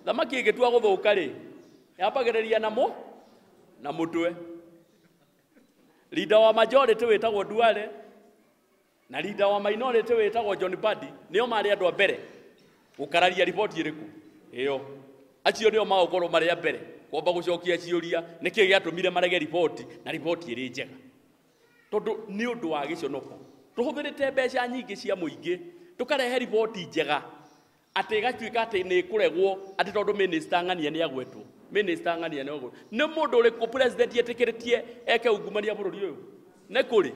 Thamaki ĩngĩtua gũthũka rĩ, yambagĩrĩria na mũtwe. Leader wa majority wĩtagwo Duale na leader wa minority wĩtagwo John Mbadi nĩo marĩ andũ a mbere gũkararia riboti ĩrĩkũ ĩyo. Acio nĩo magũkorwo marĩ a mbere kwamba gũcokia ciũria nĩkĩ gĩatũmire marege riboti na riboti ĩrĩ njega. Tondũ nĩ ũndũ wa gĩconoko tũhũthĩrĩte mbeca nyingĩ cia mũingĩ tũkarehe riboti njega atĩ ĩgatuĩka atĩ nĩ ĩkũregwo atĩ tondũ minister ng'ania nĩ agwetwo. Minister ng'ania nĩ agwetwo. Nĩ mũndũ ũrĩkũ president etĩkĩrĩtie eke ungumania bũrũri ũyũ? Nĩ kũrĩ?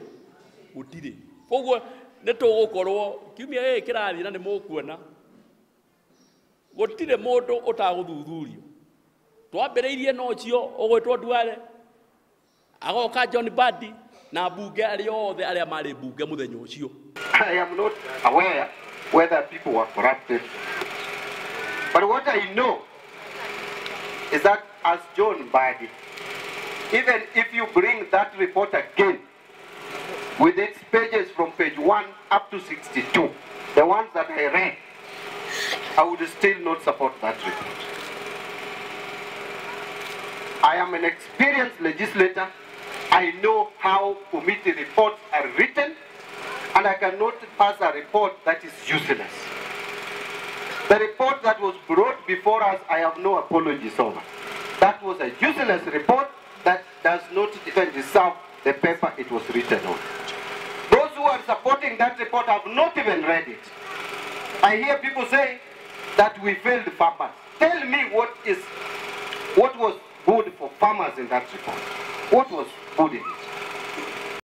Gũtirĩ. Koguo nĩ tũgũkorwo kiumia gĩkĩ kĩrathiĩ na nĩ mũkuona gũtirĩ mũndũ ũtagũthuthurio. Twambĩrĩirie na ũcio ũgwĩtwo Duale, agoka John Mbadi na mbunge arĩa othe arĩa marĩ mbunge mũthenya ũcio. I am not aware whether people were corrupted. But what I know is that as John Mbadi, even if you bring that report again, with its pages from page 1 up to 62, the ones that I read, I would still not support that report. I am an experienced legislator. I know how committee reports are written, and I cannot pass a report that is useless. The report that was brought before us, I have no apologies over. That was a useless report that does not even deserve the paper it was written on. Those who are supporting that report have not even read it. I hear people say that we failed farmers. Tell me what was good for farmers in that report. What was good in it?